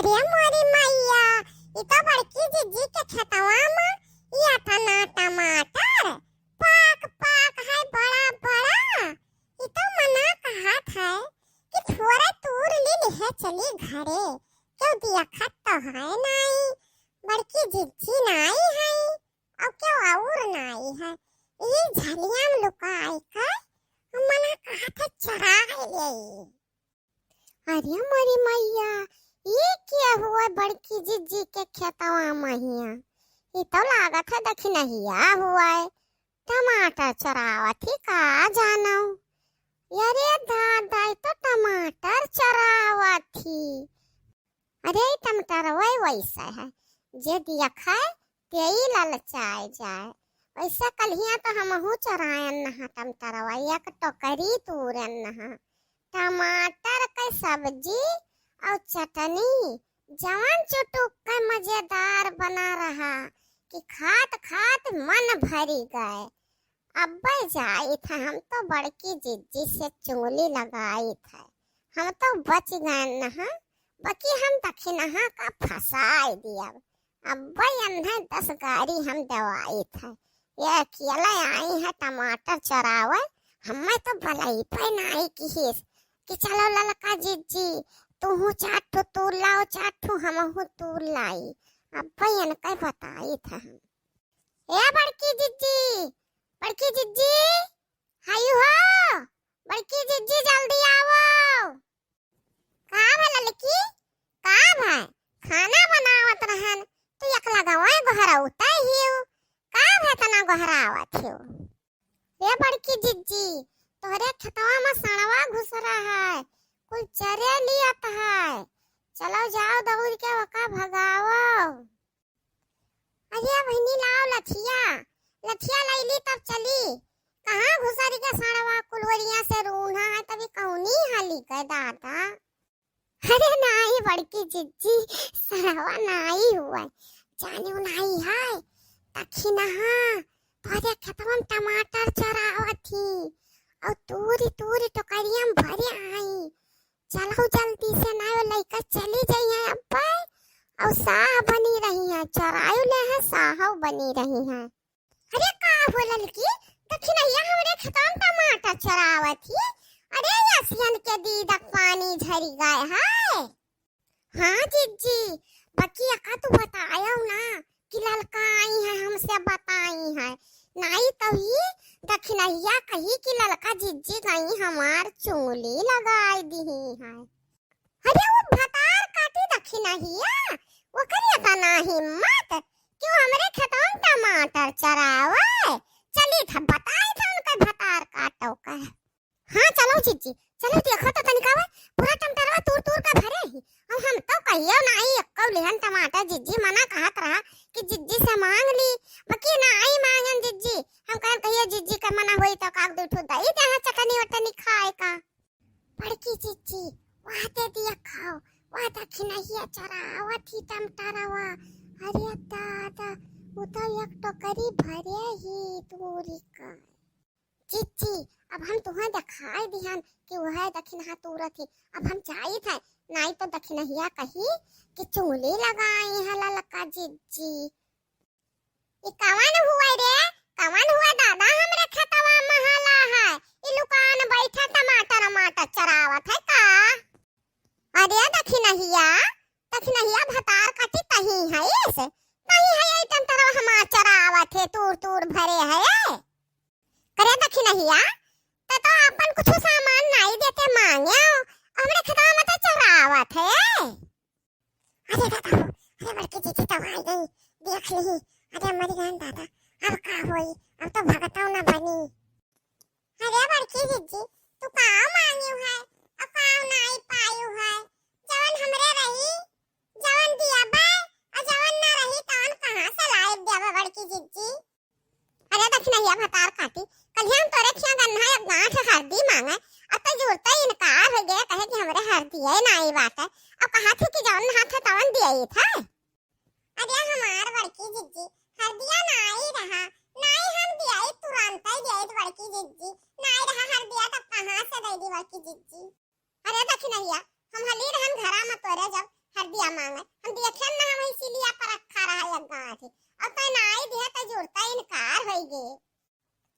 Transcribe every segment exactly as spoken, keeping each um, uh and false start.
अरे मोरी मैया, ई तो बड़की जिज्जी के खेतवा में ई अतना टमाटर पाक पाक है बड़ा बड़ा। ई तो मना कहत है कि थोड़े तूर ली लिहे चली घरे, क्यों दिया खत तो है नाई, बड़की जिज्जी नाई है। अब क्यों और नाई है, ई झलिया में लुकाई के मना कहत है चराय लेई। अरे मोरी मैया, ई क्या हुआ बड़की जिज्जी के खेतवा महिया? ई तो लागत है दखिनहिया हुआ है, टमाटर चरावत ही का जानौ। अरे दादा, ई तो टमाटर चरावत ही। अरे, ई टमाटर वही वैसा है, जे दिया खाए, तेई ललचाए जाए। वैसे कल्हिया तो हमहू चोरायन नहा टमाटरवा, एक टोकरी तूरन नहा। टमाटर के सब्जी और चटनी, जवन चुटुक के मजेदार बना रहा कि खात खात मन भरी गए। अब्बे जाइत है, हम तो बड़की जिज्जी से चुंगली लगाइत है, हम तो बच गए नहा, बाकी हम दखिनहा का फंसाई दियब। अब्बे अन्हे दस गारी हम देवाइत है। ये अकेले आई है टमाटर चोरावे, हमें तो बलई पे नाई किहिस कि चलो ललका जिज्जी, तूहू चार ठो तूर लाओ, चार ठो हमहू तूर लाई। अब्बे इनके बताइत है हम। ए बड़की जिज्जी, बड़की जिज्जी, हायु हो, बड़की जिज्जी जल्दी आवो। का भा ललकी, का भा? खाना बनावत रहन, तू एकला गवाए गोहरावत हियो। का भा तना गोहरावत हियो? रे बड़की जिज्जी, तोहरे खेतवा में सड़वा घुस रहा है, कुल चरे लियत है। चलो जाओ दौड़ के ओका भगाओ। अरे बहिनी, लाओ लठिया, लठिया लैली तब चली। कहाँ घुसरी के सड़वा कुलवरिया से रूना है, तभी कौनी हाली के दादा। अरे नाई बड़की जिज्जी, सड़वा नाई हुआ, जानियो नाई है, दखिनहा तोहरे खेतवा में टमाटर चरावत ही, और तूरी तूरी टोकरिया में भरे आई। चलो जल्दी से, ना वो लइका चली जइहैं अब्बे, और साह बनी रहिहैं, चरायु लेहैं, साहौ बनी रहिहैं। अरे का हो ललकी, दखिनहिया हमरे खेतवा में टमाटर चरावत ही। अरे असियन के दीदक पानी झरी गए है। हाँ जिज्जी, बकिया का तू बतायो ना कि ललका आई है, हमसे बताई है। नाई तो ही दखिनहिया कही कि ललका जिज्जी गई हमार चुंगली लगाई दिही है। अरे वो भतार काटी दखिनहिया, ओकर इतना हिम्मत कि वो हमरे खेतवा में टमाटर चरावे। चली था बताई था उनके भतार काटो का। हाँ, चलो जिज्जी, चलो देखो तो तनिका बा, पूरा टमाटरवा तूर तूर के भरे ही। और हम तो कहियो नाई एक्को लिहन टमाटर, जिज्जी मना कहत रहा कि जिज्जी से मांग ली, बाकी नाई मांगन जिज्जी। हम कहन कहियो जिज्जी के मना होई तो काक दू ठो दई दे, हाँ, चटनी वटनी खाए का। बड़की जिज्जी, वहाँ दे दिया खाओ, वहाँ दखिनहिया चरावत ही टमाटरवा। अरे दादा, वो तो एक टोकरी भरे ही तूरी का। जिज्जी, अब हम तुहें देखाई दिहन कि वह दखिनहा तूरत ही। अब हम जाइत है, नाई तो दखिनहिया कही कि चुंगली लगाई है ललका जिज्जी। ई कवन हुआ रे? कवन हुआ दादा हमरे खेतवा में हाला है? ई लुकान बैठा टमाटर, टमाटर चरावत है का? अरे दखिनहिया, दखिनहिया भतार काटी तही है इस, तही है ये टमाटर हमार चरावत है, तूर तूर भरे है। करे दखिनहिया, त तो आपन कुछ सामान नाई देते मांगे, हमरे खेतवा में तो चरावत है। अरे दादा हो, अरे बड़की जिज्जी तो आई गई, देख ली। अरे मर गए दादा, अब का होई, अब तो भगतौ ना बनी। अरे बड़की जिज्जी, तू का मांगियो है, अब का नाई पायो है, जवन हमरे रही, जवन दिया बा, और जवन ना रही, तवन कहाँ से लाए देबा बड़की जिज्जी? अरे दखिनहिया भतार काटी, कल्हिया हम तोरे खिया गन्ना एक गांठ हरदी मांगे, अब तो जुरते इनकार हो गया, कहे कि हमरे हरदिया नाई बाटे। अब कहा थे कि जवन हाथ है तवन दिया ही था। अरे हमार बड़की जिज्जी, हरदिया नाई रहा, नाई हम दिया ही, तुरंत ही दिया ही बड़की जिज्जी, नाई रहा हरदिया तब कहाँ से दे दी बड़की जिज्जी? अरे दखिनहिया, हम हली रहन घरा में तोरे जब हर पत्तिया मांगे। हम देखे ना, हम इसीलिए पर रखा रहा एक गांठ। अब तो नाई दिया तो जुड़ता इनकार होई गे।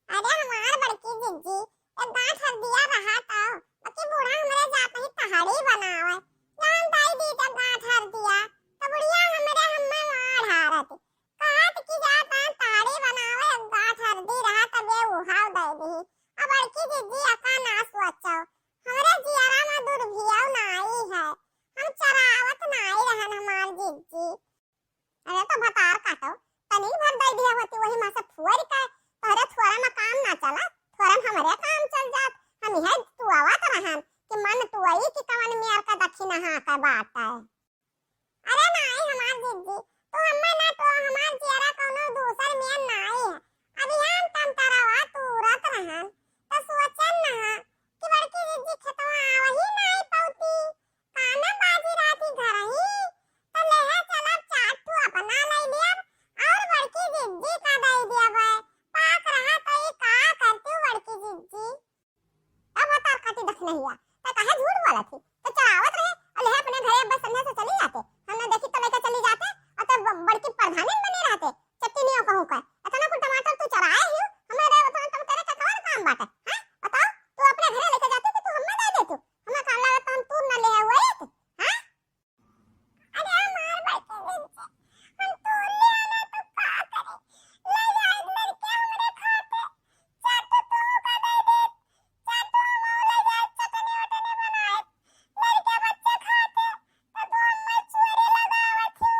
अरे हमार बड़की जिज्जी, एक गांठ हरदिया रहा तो, बाकी बूढ़ा हमरे जात ही तहड़ी बनावे। जान दाई दी तो गांठ हरदिया, तो बुढ़िया हमरे हम्मे मार हारत। कहत कि जात तहड़ी बनावे, एक गांठ हरदी रहा तबे उहाव दे दी। अब बड़की जिज्जी अका ना सोचो, हमरे जियरा में दुर्भियाव नाई है, हम चरावत नाई रहन हमार जिज्जी। अरे तो भतार काटो, तनी भर दे दिया होती, वही में से फुअर के तोहरे थोरा में काम ना चला, थोरा में हमरे काम चल जात। हम यह टुआवत रहन कि मन टुआई कि कवन मेर का दक्षिणा हाँ का बात है। अरे नाई हमार जिज्जी, तू हम्मे ना टो, हमार जियरा कौनो दूसर मेर नाई है। अभी हम टमटरवा तूरत रहन, तो सोचन ना कि बड़की जिज्जी खेतवा आवही नाई पौती, कामे बाजी रहती घरही, तो लेहे चलब चार ठू अपना ले लियब और बड़की जिज्जी का दे दियब। पाक रहा तो ई का करती बड़की जिज्जी? अब भतार काटी दखिनहिया, तो काहे झूठ बोलत ही? तो चरावत रहे, और लेहे अपने घरे बस संध्या से चली जाते। हम ना देखी तो लेके चली जाते, और तब बड़की प्रधानिन बने रहते, चट्टी नियो कहूँ का। इतना कुल टमाटर तू चराए ही, हमें रे बताओ, तुम तेरे का कौन काम बाटे? हैं? बताओ, तू अपने घरे लेके जाती कि तू हमें दे देतू? हमें काम लागत तो हम तू ना ले हुए थे, हैं? अरे हमार बड़की जिज्जी, हम तोड़ ले आना तो का करे? ले जाए लड़के हमरे खाते। चाटू तू का दे दे, चाटू हम ले जाए चटनी वटनी बनाए। लड़के बच्चे खाते, तो तू हमें चोरी लगावत हो।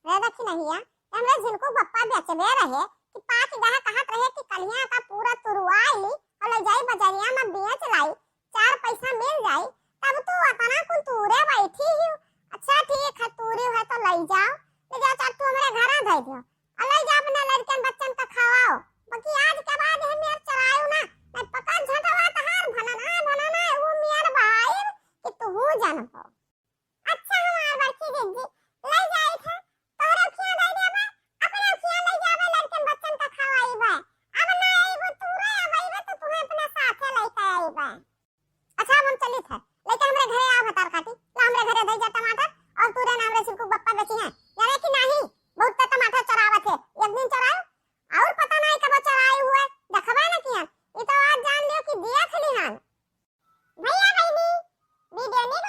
रे दखिनहिया, हमरे झिनकू बप्पा बेचबे रहे कि पाँच गहा कहत रहे कि कलिया का पूरा तुरुआई और ले जाई बजरिया में बेच लाई, चार पैसा मिल जाई, तब तू अतना कुल तूरे बैठी ही। अच्छा ठीक है, तूरी है तो ले जाओ, ले जाओ, चार तू हमरे घरा धर दियो, और ले जा अपने लड़कन बच्चन का खवाओ, बाकी आज के बाद हम यार चरायो ना, नहीं पकड़ झटवा तहार भनना भनना वो मियार भाई कि तू हूँ जन हो। अच्छा हमार बड़की जिज्जी, ले जाई थे, तोहरे खिया दे देबे, अपने खिया ले जाबे, लड़कन बच्चन का खवाईबे। अब ना आईबो तू रे, अब आईबे तो तुम्हें अपने साथे लेके आईबे। अच्छा अब हम चली थे, लेके हमरे घरे आ भतार काटी, ला हमरे घरे दे जा टमाटर और तू रे ना हमरे सिरकू बप्पा बेची हैं, जाने कि नाही, बहुत तो टमाटर चरावत है, एक दिन चरायो और पता नहीं कब चराए हुए, देखबे न किया, ये तो आज जान लियो कि देख लिहन। भैया बहनी, वीडियो नीक